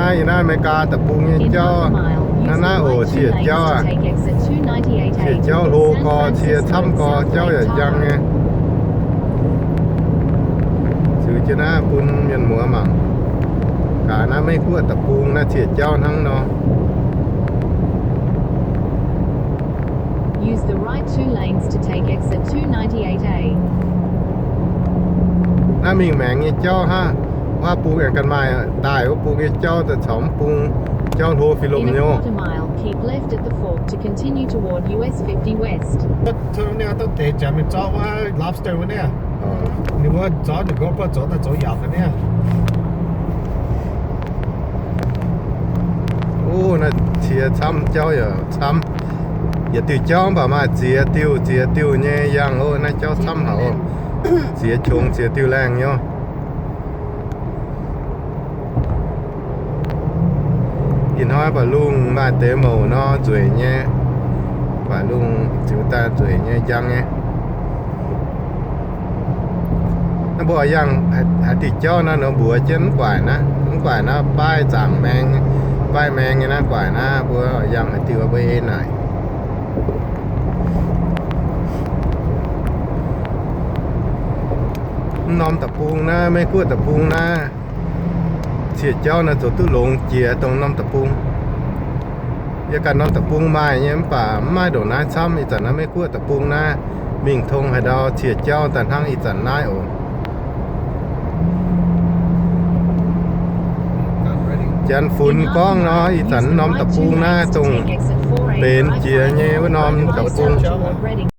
Naaiv yie naaiv America deic-bung nyei jauv, naaiv naaiv oc, ciex jauv aqv. Ciex jauv hlo gorx, cie camv gorx, jauv yaac njang nyei. Ziux jienv naaiv bun mienh muoz mangc. Gaax naaiv Meiv Guoqv deic-bung naaiv ciex jauv hnangv nor. Use the right two lanes to take exit two ninety-eight A. Naaiv mingh maengx nyei jauv hnangv. Wuov bung aengx ganh maaih daaih wuov bung nyei jauv daaih caux mv bung jauv hlo fih lomh nyei. In a quarter mile, keep left at the fork to continue toward U S fifty West. Duqv deix jaax mingh zorqv wuov lobster wuov niaa. Ninh wuov zorqv ninh gorngv buatc zoux daaih zoux yaac ga'niaa. Ov, naaiv cie camv, jauv yaac camv. Yietc diuh jauv mv baac maaih ziex diuh, ziex diuh nyei yangh ov. Naaiv jauv camv haic oc. Ziex qongx ziex diuh laengh nyei. Ih hnoi baac lungh maaih deix mouc nor nzueic nyei. Baac lungh ziux daaih nzueic nyei, njang nyei. Naaiv mbuo yangh haaix diuh jauv naaiv nor mbuox jienv mv guaaic naaiv, mv guaaic naaiv baav zaangc maeng, baav maeng nyei naaiv guaaic naaiv mbuo yangh haaix diuh mbuo ei naaic. Mv norm deic-bung naaiv, Meiv Guoqv deic-bung naaiv, ciex jauv naaiv zoux duqv longx jiex dongh norm deic-bung. Yie ganh norm deic-bung maaih nyei mv baac mv maaih ndongc naaiv camv. Ih zanc naaiv Meiv Guoqv deic-bung naaiv mingh tong haaix ndau ciex jauv daaih hnangv ih zanc naaiv oc. Janx-funx gorngv nor, ih zanc norm deic-bung naaiv dongh benx jiex nyei wuov norm deic-bung.